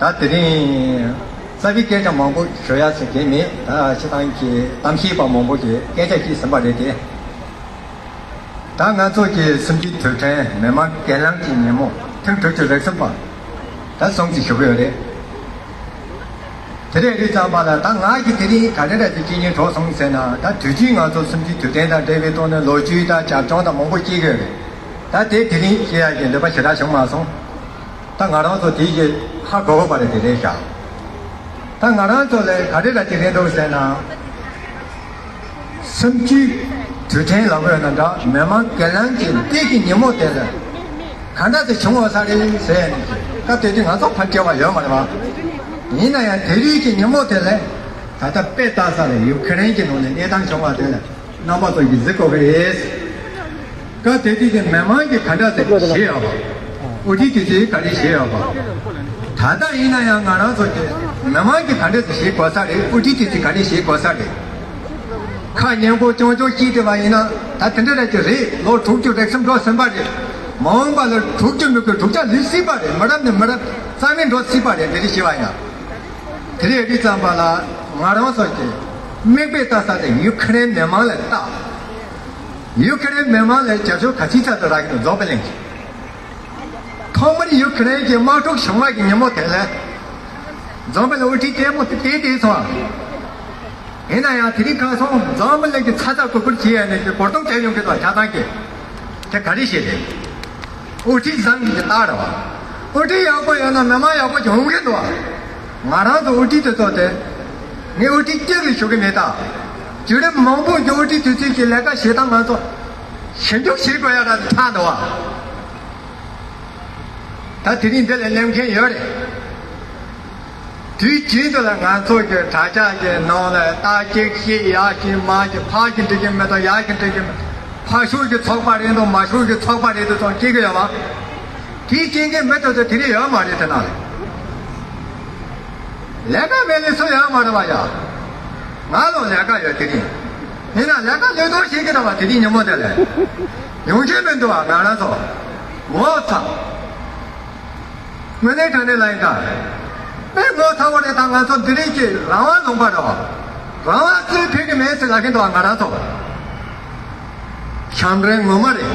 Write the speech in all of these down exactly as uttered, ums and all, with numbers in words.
ད་དེ་རིང་རྩ་བའི་སྐད་ཆ་མང་པོ་ཞུ་ཡ་ཟེར་གྱི་མེད། ད་སྤྱིར་བཏང་གི་གཏམ་བཤད་པ་མང་པོ་གིས་སྐད་ཆ་བཤད་ཟིན་པ་རེད་དེ། ད་ང་ཚོ་གི་གསུམ་བཅུའི་དུས་དྲན་མི་དམངས་སྒེར་ལངས་ཀྱི་ཉིན་མོ་ཐེངས་དྲུག་ཅུ་རེ་གསུམ་པ་ད་སྲུང་བརྩི་ཞུ་གི་ཡོད་རེད། དེ་རེད། རེད་ཙམ་པ་ལ་ད་ང་གི་དེ་རིང་ག་འདྲ་འདྲ་ཅིག་སྐྱེས་ཉེན་གྲོགས་སོང་ཟེར་ན། ད་དུས་རྒྱུན་ང་ཚོ་གསུམ་བཅུའི་དུས་དྲན་དང་འབྲེལ་བའི་ཐོག་ནས་ལོ་རྒྱུས་དང་བྱ་སྤྱོད་དང་མང་པོ་སྐྱེས་ཡོད་རེད། ད་དེ་དེ་རིང་སྐྱེ་ཡག་གི་འདོད་པ་ཞེ་དྲག་བྱུང་མ་སོང་། ད་ང་རང་ཚོ་དེ་གི་ཧ་གོ་གོ་བ་རེད། དེ་རེད་ཤག་ད་ང་རང་ཚོ་ལ་ག་རེ་འདྲ་ཅིག་རེད་འདུག་ཟེར་ན། གསུམ་བཅུའི་དུས་དྲན་ལབ་ཡོད་ན་འདྲ། མི་དམངས་སྒེར་ལངས་ཀྱི་དེ་གི་ཉིན་མོ་དེ་ལ་ག་འདྲ་དེ་བྱུང་བ་ས་རེད་ཟེར་ནས། སྐབས་དེ་དུས་ང་ཚོ་ཕར་སྐྱེ་བ་ཡོད་མ་རེད་བ། ཡིན་ན་ཡང་དེ་རིང་གི་ཉིན་མོ་དེ་ལ་ད་ལྟ་དཔེ་ལྟ་ས་ལ་ཡུ་ཁི་རན་གྱི་ནང་ནས་གནས་སྟངས་བྱུང་བ་དེ་ལ་རྣམ་པ་ཚོ་གིས་གཟིགས་དགོས་ཀྱི་རེད། སྐབས་དེ་དུས་ཀྱི་མི་མང་གིས་ག་འདྲ་ཟེར་བྱས་ཡོད་པ། དབུ་ཁྲིད་དེ་ཚོས་ག་རེ་བྱས་ཡོད་པ། ད་ལྟ་ཡིན་ན་ཡང་ང་རང་ཚོ་གི་མི་མང་གིས་ག་འདྲ་ཟེར་བྱེད་དགོས་ས་རེད། དབུ་ཁྲིད་དེ་ཚོས་ག་རེ་བྱེད་དགོས་ས་རེད། ཁ་སྙན་པོ་རྐྱང་རྐྱང་བཤད་བསྡད་པ་ཡིན་ན་ད་དེ་འདྲ་ར་ཅིག་རེད། ལོ་དྲུག་ཅུ་རེ་གསུམ་འགྲོ་ཟིན་པ་རེད། མ་འོངས་པ་ལ་དྲུག་ཅུ་མི་དགོས། དྲུག་ཅུ་ལུས་སྲིད་པ་རེད། མི་རབས་ནས་མི་རབས་རྩ་མེད་འགྲོ་སྲིད་པ་རེད། དེ་རེད་བྱས་པ་ཡིན་ན། དེ་རེད། རེད་ཙམ་པ་ལ་ང་རང་ཚོ་གི་མིག་དཔེ་ལྟ་ས་དེ་ཡུ་ཁི་རན་མི་མང་ལ་ལྟ། ཡུ་ཁི་རན་མི་མང་ལ་རྒྱབ་སྐྱོར་ག་ཚོད་ཙམ་དུ་རག་གི་འདུག་འཛམ་བུ་གླིང་གི། ཐོག་མར་ཡུ་ཁི་རན་གྱི་དམག་འཁྲུག་བྱུང་བ་གི་ཉིན་མོ་དེ་ལ་འཛམ་བུ་གླིང་དབུ་ཁྲིད་ལྟད་མོ་དེ་བལྟས་བསྡད་སོང་། ཡིན་ན་ཡང་དེ་རིང་ཁ་སང་འཛམ་བུ་གླིང་གི་ཚ་ཚ་འུར་འུར་བྱེད་ཡ་ནས་ཀྱི་གོ་རྟོགས་བྱས་ཡོང་གི་འདུག་ཆ་ཚང་གི་དེ་ག་རེ་བྱེད་རེད། དབུ་ཁྲིད་བཟང་གི་རྟགས་རེད་བ། དབུ་ཁྲིད་ཡག་པོ་ཡོད་ན་མི་མང་ཡག་པོ་ཡོང་གི་འདུག་བ། ང་རང་ཚོ་དབུ་ཁྲིད་དེ་ཚོ་དེ་ངས་དབུ་ཁྲིད་སྐྱབས་ལ་ཞུ་གི་མེད་ད། བརྒྱུད་རིམ་མང་པོ་གི་དབུ་ཁྲིད་དེ་ཚོས་ཀྱི་ལས་ཀ་བྱེད་སྟངས་ང་ཚོ་ཞིབ་འཇུག་བྱེད་དགོས་ཡ་ར་ཆགས་འདུག་བ། ད་དེ་རིང་འདི་ལ་སླེབས་མཁན་ཡོད་རེད། དུས་རྒྱུན་དུ་ལ་ང་ཚོ་གི་དྲ་རྒྱ་གི་ནང་ལ་ད་ཅིག་བཤད་ཡག་ཅིག་མ་ཅིག་ཕར་ཞིག་འགྲོ་གི་མི་འདུག་ཡར་ཞིག་འགྲོ་གི་མི། ཕར་ཕྱོགས་ཀྱི་ཚོགས་པ་རེད་འདུག་མར་ཕྱོགས་ཀྱི་ཚོགས་པ་རེད་འདུག་ཙང་སྐྱེ་གི་ཡོད་པ། དེའི་རྐྱེན་གྱིས་མི་དེ་ཚོ་དེ་རིང་ཡོད་མ་རེད། དེ་ནང་ལ་ལས་ཀ་མེད་ལས་སུ་ཡོད་མ་རེད་པ་ཡ། ང་ལོ་ལས་ཀ་ཡོད་དེ་རིང་། ཡིན་ན་ལས་ཀ་ལས་དོན་བྱེད་ཀྱི་རེད་པ། དེ་རིང་ཉིན་མོ་དེ་ལ་ཡོང་གི་མི་འདུག་བ། ང་རང་ཚོ་ངོ་ཚ། དངོས་གནས་དྲང་གནས་ལ་ཡིན་ད། དཔེ་ངོ་ཚ་བོ་རེད་ད། ང་ཚོ་འདི་རིགས་ཀྱི་རང་དབང་ལུང་པ་རེད་བ། རང་དབང་རྩོད་ཕེབས་ཀྱི་མེད་ཟེར་ལབ་ཀྱི་འདུག་བ། ང་རང་ཚོ་བྱམས་རན་ངོ་མ་རེད།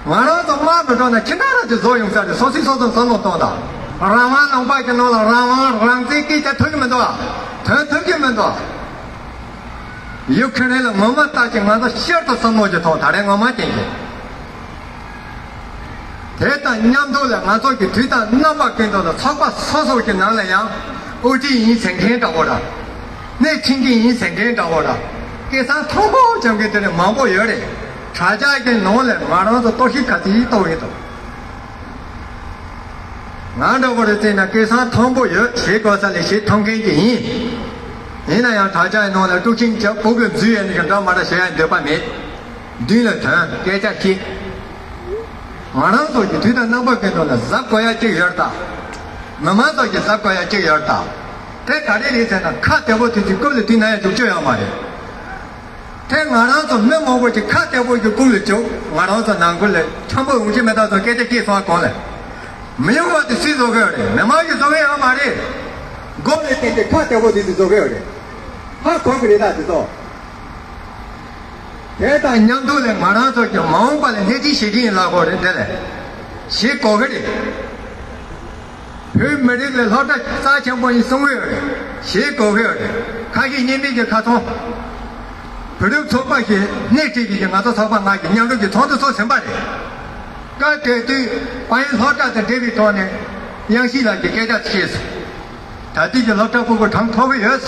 ང་རང་ཚོ་དམག་མི་འགྲོ་ན་ཁྱི་འདྲ་ར་ཅིག་བཟོ་ཡོང་ས་རེད། སོ་སོས་སོ་སོ་བསམ་བློ་གཏོང་དང་། རང་དབང་ལུང་པ་གི་ནང་ལ་རང་དབང་རང་བཙན་སྐད་ཆ་ཐོན་གྱི་མི་འདུག་བ། ཐོན་ཐུབ་ཀྱི་མི་འདུག་བ། ཡུ་ཁི་རན་ལ་ངོ་མ་ལྟ་ཅིག་ང་ཚོ་ཤར་དུ་བསམ་བློ་ཅིག་ཐོངས། ད་རེས་ངོ་མ་བསྟན་གྱི། དེ་དང་མཉམ་དུ་ལ་ང་ཚོ་གི་དུས་དང་རྣམ་པ་ཀུན་ཏུ་ལ་ཚོགས་པ་སོ་སོ་གི་ནང་ལ་ཡང་དབུ་ཁྲིད་ཡིན་ཟེར་མཁན་འདྲ་བོ་ར། སྣེ་ཁྲིད་མཁན་ཡིན་ཟེར་མཁན་འདྲ་བོ་ར། སྐད་གསང་མཐོན་པོ་བྱེད་མཁན་དེ་འདྲ་མང་པོ་ཡོད་རེད། དྲ་རྒྱ་གི་ནང་ལ་ང་རང་ཚོ་གཏོར་བཤིག་ག་ཚོད་གཏོང་གི་འདུག་ང་འདྲ་བོ་རེ་བརྩིས་ན་སྐད་གསང་མཐོན་པོ་ཡོད། བྱེད་དགོས་ས་ལས་བྱེད་ཐུབ་མཁན་གྱི་ཡིན། ཡིན་ན་ཡང་དྲ་རྒྱའི་ནང་ལ་དཀྲུག་ཤིང་རྒྱབ་སྤུ་གུ་འཛུལ་ཡས་ནི་གི་འདྲ་མ་འདྲ་བྱེད་ཡ་འདོད་པ་མེད། མདུན་ལ་ཐོན་སྐད་ཆ་བཤད། ང་རང་ཚོ་གི་དུས་དང་རྣམ་པ་ཀུན་ཏུ་ལ་གཟབ་དགོས་ཡ་གཅིག་ཡོད་ད། མི་མང་ཚོ་གི་གཟབ་དགོས་ཡ་གཅིག་ཡོད་ད། དེ་ག་རེ་རེད་ཟེར་ན་ཁ་བདེ་པོ་དེ་ཚོའི་རྐུབ་ལ་དུས་ན་ཡ་འཇུག་རྒྱུ་ཡོད་མ་རེད། དེ་ང་རང་ཚོ་མི་མང་པོ་ཅིག་ཁ་བདེ་པོ་གི་རྐུབ་ལ་བཅུག་ང་རང་ཚོ་ནང་ཁུལ་ལ་འཁྱམ་པོ་ཡོང་གི་མེད་ད་ཚོ་སྐད་ཆ་སྐྱེས་སོང་གོང་ལ། མི་ཡོང་བ་དེ་སུས་བཟོ་གི་ཡོད་རེད། མི་མང་གིས་བཟོ་གི་ཡོད་མ་རེད། མགོ་ནས་བསྟན་ཏེ་ཁ་བདེ་པོ་དེ་ཚོས་བཟོ་གི་ཡོད་རེད། ཧ་གོ་གི་རེད་ད་དེ་ཚོ། དེ་དང་མཉམ་དུ་ལས་ང་རང་ཚོ་ཀྱང་མ་འོངས་པ་ལ་སྣེ་ཁྲིད་བྱེད་ཀྱི་ཡིན་ལབ་དགོས་རེད། དེ་ལས་བྱེད་དགོས་ཀྱི་རེད། བོད་མི་རིགས་ལ་སློབ་གྲྭ་རྩ་ཆེན་པོ་ཡིན་གསུང་གི་ཡོད་རེད། བྱེད་དགོས་ཀྱི་ཡོད་རེད། ཁ་ཤས་གཉིས་མིན་གྱི་ཁ་ཚོང་བོད་རིགས་ཚོགས་པ་ཞིག་སྣེ་ཁྲིད་ཀྱི་ང་ཚོ་ཚོགས་པ་ལྔ་གི་མཉམ་རུབ་ཀྱི་ཚོགས་འདུ་ཚོགས་ཟིན་པ་རེད། སྐབས་དེ་དུས་དཔལ་ཡོན་སློབ་གྲྭ་དང་འབྲེལ་བའི་ཐོག་ནས་དབྱངས་སྐྱིད་ལགས་ཀྱིས་སྐད་ཆ་བཤད་སོང་། ད་ལྟའི་གི་སློབ་གྲྭ་ཕྲུ་གུ་གྲངས་མཐོ་པོ་ཡོད།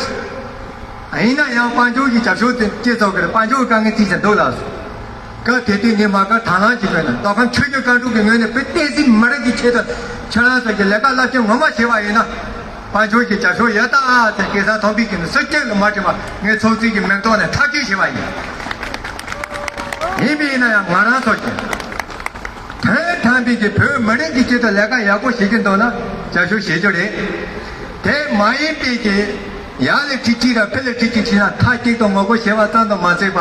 ཡིན་ན་ཡང་དཔལ་འབྱོར་གྱི་རྒྱབ་སྐྱོར་དེ་སྤྱི་ཚོགས་ཀྱི་དཔལ་འབྱོར་དཀའ་ངལ་ཅིག་ཟིན་འདུག་ལགས། སྐབས་དེ་དུས་ངས་མ་དགའ་དང་བླངས་ཀྱིས་བྱས་ན་མདོ་ཁམས་ཆོས་བརྒྱུད་བཀའ་འགྲུབ་ཀྱི་ངོས་ནས་བོད་བསྟན་སྲིད་མི་རིགས་ཀྱི་ཆེད་དུ་ཁྱེད་རང་ཚོ་གི་ལས་ཀ་རླབས་ཆེན་ངོ་མ་བྱས་པ་ཡིན་ན་དཔལ་འབྱོར་གྱི་རྒྱབ་སྐྱོར་ཡོད་ད་ཨ་ཟེར་སྐད་གསང་མཐོན་པོ་གིས་ནི་སུ་གཅིག་ལ་མ་དྲན་པར་ངས་ཚོགས་གཙོ་གི་མིང་ཐོག་ནས་ཐག་གཅོད་བྱས་པ་ཡིན། ཡིན་པས་ཡིན་ན་ཡང་ང་རང་ཚོ་གི་དོན་དམ་པའི་གི་བོད་མི་རིགས་ཀྱི་ཆེད་དུ་ལས་ཀ་ཡག་པོ་བྱེད་ཀྱི་འདུག་ན་རྒྱབ་སྐྱོར་བྱེད་རྒྱུ་རེད། དེ་མ་ཡིན་པའི་གི་ཡར་ལ་ཁྲིད་ཁྲིད་ར་ཕི་ལ་ཁྲིད་ཁྲིད་བྱེད་ན་མཐའ་གཅིག་ཏུ་ངོ་རྒོལ་བྱེད་པ་ཙམ་དུ་མ་ཟད་པ་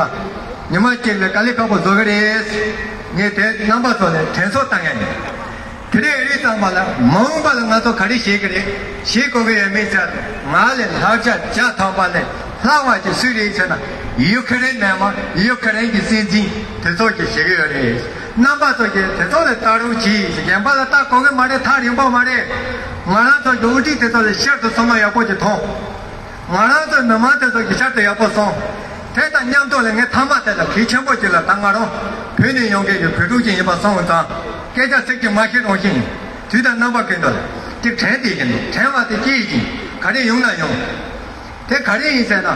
ཉི་མ་གཅིག་ལ་དཀའ་ལས་ཁག་པོ་བཟོ་གི་རེད། ངས་དེ་རྣམ་པ་ཚོ་ལ་དྲན་གསོ་བཏང་ཡ་ཡིན། དེ་རེད། རེད་ཙམ་པ་ལ་མ་འོངས་པ་ལ་ང་ཚོ་ག་རེ་བྱེད་ཀྱི་རེད། བྱེད་དགོས་ཀྱི་ཡོད་མེད་ཟེར། ང་ལས་བསླབ་བྱ་བརྒྱ་ཐམ་པ་ལས་ལྷག་པ་ཅིག་སུས་རེད་ཟེར་ན། ཡུ་ཁ་རེན་མི་མང་ཡུ་ཁ་རེན་གྱི་སྲིད་འཛིན་དེ་ཚོ་གིས་བྱེད་ཀྱི་ཡོད་རེད། རྣམ་པ་ཚོ་གིས་དེ་ཚོ་ལ་ལྟ་རོགས་གྱིས། གཞན་པ་ལ་ལྟ་དགོས་ཀྱི་མ་རེད། ཐག་རིང་པོ་མ་རེད། ང་རང་ཚོ་གི་དབུ་ཁྲིད་དེ་ཚོ་ལ་ཤར་དུ་སོང་ན་ཡག་པོ་ཅིག་མཐོང་། ང་རང་ཚོའི་མི་མང་དེ་ཚོ་གི་ཆར་དུ་ཡག་པོ་སོང་། དེ་དང་མཉམ་དུ་ལ་ངས་མཐའ་མ་དེ་ལ་གལ་ཆེན་པོ་ཅིག་ལ། ད་ང་རང་བོད་ནས་ཡོང་མཁན་གྱི་བོད་ཕྲུག་ཅིག་ཡིན་པ་སོང་བ་དང་། སྐད་ཆ་ཚིག་གཅིག་མ་བཤད་རང་བཞིན། དུས་དང་རྣམ་པ་ཀུན་ཏུ་ལ་ཅིག་དྲན་བསྡད་ཀྱི་འདུག་དྲན་པ་དེ་སྐྱེ་ཡི་ཅིག་ག་རེ་ཡོང་ན་ཡོང་། དེ་ག་རེ་ཡིན་ཟེར་ན།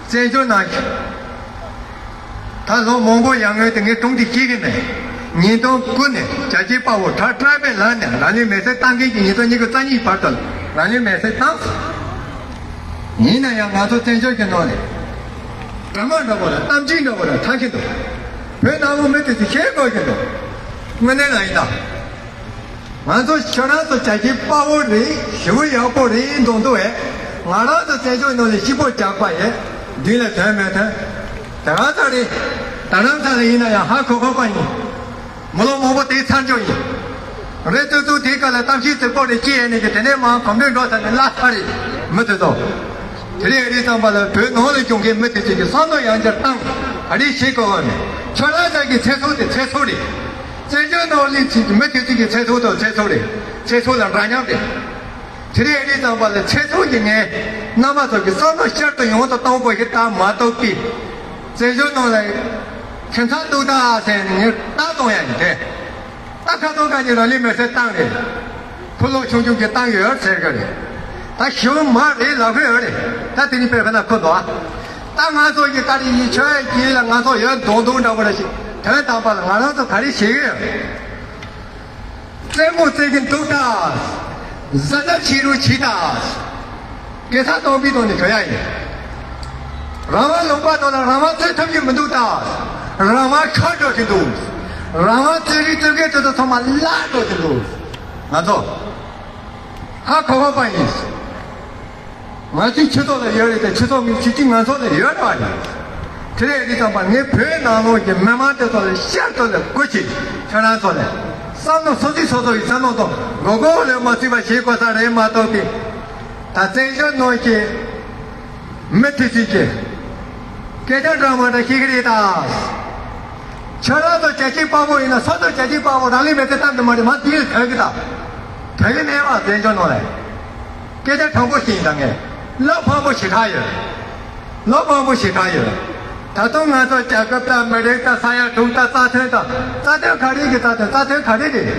བཙན་བྱོལ་ནང་ད་ལོ་མང་པོ་ཡར་སྔོན་དུ་ངས་སྒྲུང་འདི་བཤད་ཀྱི་མེད། ཉིས་སྟོང་དགུ་ནས་རྒྱལ་གཅེས་དཔའ་བོ་ཁྲ་ཁྲ་པའི་ལག་ནས་རང་ལུས་མེར་སྲེག་བཏང་མཁན་གྱི། ཉིས་སྟོང་ཉི་ཤུ་རྩ་གཉིས་བར་དུ་རང་ལུས་མེར་སྲེག་བཏང་། ཡིན་ན་ཡང་ང་ཚོ་བཙན་བྱོལ་གྱི་ནང་ནས་དྲི་མ་འདྲ་པོ་རེད། གཏམ་ཚིག་འདྲ་པོ་རེད། ཐང་ཆེན་འདུག་བོད་ནང་ལོགས་མི་དེ་ཚོས་ཤེས་དགོས་ཀྱི་འདུག་དངོས་གནས་ལ་ཡིན་ད། ང་ཚོ་ཁྱོད་རང་ཚོ་རྒྱལ་གཅེས་དཔའ་བོ་རེད། ཞི་བ་ཡག་པོ་རེད་འདུག་འདུག་བས། ང་རང་ཚོ་བཙན་བྱོལ་ནང་ལ་སྐྱིད་པོ་རྒྱག་པ་ཡས་མདུན་ལ་དོན་མེད་དོན་དེ་ག་ཚོད་རེད། རྡ་རམ་ས་ལ་ཡིན་ན་ཡང་ཧ་གོ་གོ་པ་ཡིན། མི་ལོ་མང་པོ་དེའི་མཚམས་འཇོག་ཡིན། རེད། ཏུ་ཏུ་དེའི་སྐབས་ལ་གཏམ་བཤད་རྫིག་པོ་རེ་བྱས་ཡས་ནས་ཀྱི་དེ་ནས་མར་གོམ་བགྲོད་འགྲོ་ཚར་ནས་བརླག་ཚར་རེད། མི་དེ་ཚོ། དེ་རིང་རེད་ཙམ་པ་ལ་བོད་ནང་ལ་བྱུང་མཁན་མི་དེ་ཚོ་གི་བསམ་བློ་ཡང་བསྐྱར་བཏང་། ག་རེ་བྱེད་དགོས་པ་མེད། ཁྱོད་རང་ཚོ་གི་ཚེ་སྲོག་དེ་ཚེ་སྲོག་རེད། བཙན་བྱོལ་ནང་ལ་ཕྱིན་གྱི་མི་དེ་ཚོ་གི་ཚེ་སྲོག་དང་ཚེ་སྲོག་རེད། ཚེ་སྲོག་ལ་འདྲ་མཉམ་རེད། དེ་རིང་རེད་ཙམ་པ་ལ་ཚེ་སྲོག་གི་ངས་རྣམ་པ་ཚོ་གི་བསམ་བློ་བསྐྱར་དུ་ཡང་དུ་གཏོང་དགོས་ཤིག་ད་མ་གཏོགས་པའི། བཙན་བྱོལ་ནང་ལ་ཁྱིམ་ཚང་སྡུག་ད་ཟེར་ནས་ངས་ལྟ་གཏོང་ཡ་ཡིན་ཏེ། ད་ཁ་སང་ཁ་ཉིན་རང་ལུས་མེར་སྲེག་བཏང་རེད། ཕོ་ལོ་ཆུང་ཆུང་གིས་བཏང་ཡོད་ཟེར་གི་རེད། ད་ཞུ་མ་རེད་ལབ་གི་ཡོད་རེད། ད་དེ་ནི་དཔེ་ཁ་ན་ཁོ་འདུག་ཨ། ད་ང་ཚོ་གི་ད་རེས་ཡིན་ཆོས་ཀྱི་ལ་ང་ཚོ་ཡོད་མདོག་མདོག་འདྲ་པོ་རེ་ཞིག་དོན་དམ་པ་ལ་ང་རང་ཚོ་ག་རེ་བྱེད་གི་ཡོད། རྩེད་མོ་རྩེ་གི་འདུག་ད། གཟབ་གཟབ་བྱེད་རོགས་བྱེད་ད། སྐད་ཆ་སྟོང་པའི་ཐོག་ནས་ཞུ་ཡ་ཡིན། རང་དབང་ལུང་པ་ཐོག་ལ་རང་དབང་རྩོད་ཐུབ་ཀྱི་མི་འདུག་ད། རང་དབང་ཁ་འགྲོ་གི་འདུག་རང་དབང་རྩོད་རིགས་རྩོད་མཁན་དེ་ཚོ་ཚང་མ་བརླག་འགྲོ་གི་འདུག་ང་ཚོ་ཧ་གོ་གོ་པ་ཡིན། ང་ཚོའི་སྤྱི་ཚོགས་ལ་ཡོད་རེད་དེ། སྤྱི་ཚོགས་མི་སྤྱི་སྤྱི་ང་ཚོ་ལ་ཡོད་རེད་བ་ཡིན། དེ་རེད། དེ་ཙམ་པ་ངས་བོད་ནང་ལོགས་ཀྱི་མི་མང་དེ་ཚོ་ལ་ཤར་ཚོ་ལ་སྒོ་ཕྱེ། ཁྱོད་རང་ཚོ་ལ་བསམ་བློ་སོ་སོའི་སོ་སོ་ཡི་བསམ་བློ་དང་མགོ་སྐོར་ལ་མ་ཚུད་པ་བྱེད་དགོས་ས་རེད་མ་གཏོགས་པའི། ད་བཙན་བྱོལ་ནང་གི་མི་དེ་ཚོས་ཀྱི་སྐད་ཆ་འདྲ་མ་འདྲ་བཤད་གི་རེད་ད། ཁྱོད་རང་ཚོ་རྒྱལ་གཅེས་དཔའ་བོ་ཡིན་ན་སོ་སོ་རྒྱལ་གཅེས་དཔའ་བོ་རང་ལུས་མེར་སྲེག་བཏང་གི་མ་རེད། མ་དེ་ལ་དོན་གི་ད། དོན་གི་མེད་པ་བཙན་བྱོལ་ནང་ལ། སྐད་ཆ་དྲང་པོ་ཞིག་ཡིན་ད་ངས། བློ་ཕམ་པོ་ཞེ་དྲག་ཡོད། བློ་ཕམ་པོ་ཞེ་དྲག་ཡོད། ད་དུང་ང་ཚོ་རྒྱལ་ཁབ་དང་མི་རིགས་དང་ས་ཡ་དྲུག་དང་རྩ་དོན་དང་། རྩ་དོན་ག་རེ་གི་རྩ་དོན། རྩ་དོན་ག་རེ་རེད།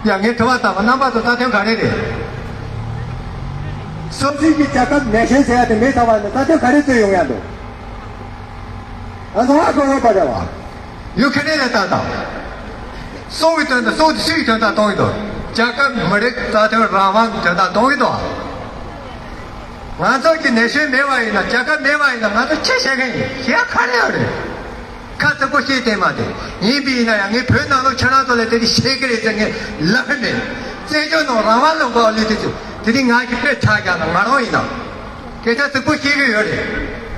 ཡ་ངས་དྲི་བ་བཏང་བ། རྣམ་པ་ཚོ་རྩ་དོན་ག་རེ་རེད། སོ་སོའི་གི་རྒྱལ་ཁབ་ནེ་ཤན་ཟེར་ཡ་དེ་མེད་ཚར་བ་ནི་རྩ་དོན་ག་རེ་རྩོད་ཡོང་ཡ་འདུག་ང་ཚོ་ཧ་གོ་གོ་པ་རེད་བ། ཡུ་ཁ་རེན་ལ་ལྟ་དང་། སོ་བའི་དོན་དུ་སོ་དེ་སུའི་དོན་དག་གཏོང་གི་འདུག་རྒྱལ་ཁབ་མི་རིགས་རྩ་དོན་རང་དབང་གི་དོན་དག་གཏོང་གི་འདུག་ང་ཚོ་གི་ནེ་ཤན་མེད་པ་ཡིན་ན། རྒྱལ་ཁབ་མེད་པ་ཡིན་ན་ང་ཚོ་ཅི་བྱེད་མཁན་ཡིན། བྱེད་ཡ་ག་རེ་ཡོད་རེད། ཁ་ཚིག་པོ་བཤད་བསྡད་མ་བསྡད། ཡིན་པ་ཡིན་ན་ཡང་ངས་བོད་ནང་ལོགས་ཁྱེད་རང་ཚོ་ལ་དེ་རིགས་བཤད་གི་རེད་ཟེར་ངས་ལབ་ཀྱི་མེད། བཙན་བྱོལ་ནང་རང་དབང་ལུང་པ་ལུས་དུས་ཚོད་དེ་རིང་ང་གི་དཔེ་ཆ་རྒྱག་ན་ང་རང་ཡིན་ན། སྐད་ཆ་རྫིག་པོ་བཤད་གི་ཡོད་རེད།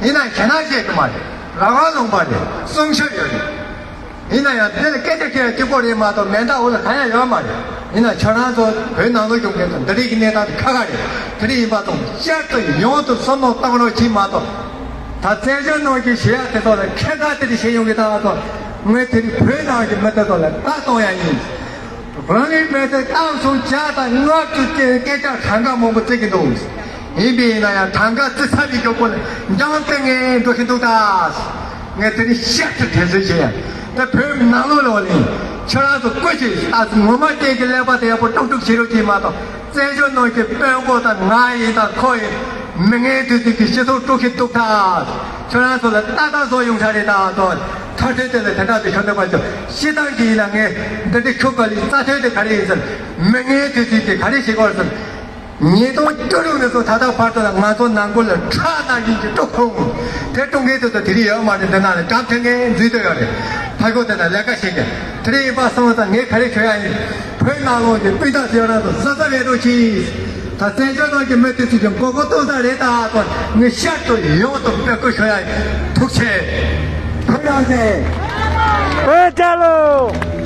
ཡིན་ན་ཁྱེད་རང་བཤད་གི་མ་རེད། རང་དབང་ལུང་པ་རེད། སྲུང་སྐྱོབ་ཡོད་རེད། ཡིན་ན་ཡང་དེ་ལ་སྐད་ཆ་བཤད་ཡ་གཅིག་པོ་རེད་མ་གཏོགས་མེ་མདའ་འོག་ལ་གང་ཡང་ཡོད་མ་རེད། ཡིན་ན་ཁྱོད་རང་ཚོ་བོད་ནང་ལོགས་བྱུང་མཁན་ཚོ་འདི་རིགས་ཀྱི་གནས་སྟངས་དེ་ཁག་ཁག་རེད། དེ་རིགས་ཡིན་པ་དང་བསྐྱར་དུ་ཡང་དུ་བསམ་བློ་བཏང་རོགས་གྱིས་མ་གཏོགས། ད་བཙན་བྱོལ་ནང་གི་བྱེད་ཡ་དེ་ཚོ་ལ་ཁྱད་མཚར་དེ་རིགས་བྱེད་ཡོང་གི་ད་ཚོ། ངས་དེ་རིགས་བོད་ནང་གི་མི་དེ་ཚོ་ལ་བཀའ་གཏོང་ཡ་ཡིན། རང་གི་མི་དེ་རྟགས་སུ་བྱ་དང་ལྔ་བཅུ་ཅན་སྐད་ཆ་གྲངས་ཀ་མང་པོ་བརྩི་གི་འདུག་ཡིན་པས་ན་ཡང་གྲངས་ཀ་བརྩི་ཚར་བའི་གྱོད་པོ་ལ་འགྲངས་ཏེ་ངས་འགྲོ་བཞིན་འདུག་ད། ངས་དེ་ནི་ཤག་ཏུ་དྲན་གསོ་བྱེད་ཡ། ད་བོད་ནང་ལོགས་ལ་ལིང་ཁྱོད་རང་ཚོ་བཀོད་ཅིག་ད་ངོ་མ་སྐད་ཀྱི་ཀླད་པ་དེ་ཡག་པོ་དཀྲུག་དཀྲུག་བྱེད་རོགས་གྱིས་མ་གཏོགས། བཙན་བྱོལ་ནང་གི་དཔོན་པོ་དང་ང་ཡིན་དང་ཁོ་ཡིན། མི་ངན་དེ་ཚོས་ཀྱི་སྤྱི་ཚོགས་དཀྲུག་གི་འདུག་ད། ཁྱོད་རང་ཚོ་ལ་ཏག་ཏག་བཟོ་ཡོང་ས་རེད་ད་དོ། ཐ་ཐོས་དེ་ལ་དེ་འདྲ་དེ་ཤོད་འདོད་པ་ཚོ་ཤི་སྟངས་ཀྱི་ཡིན་ན། ངས་འདི་འདྲ་ཁྱོད་ག་ལི་རྩ་ཐོས་དེ་ག་རེ་ཡིན་ཟེར། མི་ངན་དེ་ཚོས་ཀྱི་ག་རེ་བྱེད་དགོས་ཟེར། ཉིས་སྟོང་བཅུ་དྲུག་ནས་བཟུང་ད་ལྟ་བར་དུ་ལ་ང་ཚོ་ནང་ཁུལ་ལ་ཁྲག་ནང་བཞིན་གྱི་དཀྲུག་ཁུངས་དེ་དཀྲུག་མཁན་དེ་ཚོ་དེ་རིགས་ཡོད་མ་རེད། འདི་ནང་ལ་གྲབས་མཐུན་ངས་འཛུལ་དོ་ཡོད་རེད། ཕ་གོ་དེ་དང་ལས་ཀ་བྱེད་མཁན་དེ་རིགས་ཡིན་པ་སོང་ཙང་ངས་ག་རེ་ཞུ་ཡ་ཡིན། བོད་ནང་ལོགས་ཀྱི་སྤུན་ཟླ་ཚོས་རང་ཚོ་གཟབ་གཟབ་ཡོད་རོགས་གྱིས། ད་བཙན་བྱོལ་ནང་གི་མི་དེ་ཚོས་ཀྱི་མགོ་སྐོར་གཏོང་ས་རེད་ད་དོ། ངས་ཤར་དུ་ཡོང་དུ་དཔེ་བཀོད་ཞུ་ཡ་ཡིན། ཐུགས་ཆེ། བོད་རང་བཙན། བོད་རྒྱལ་ལོ།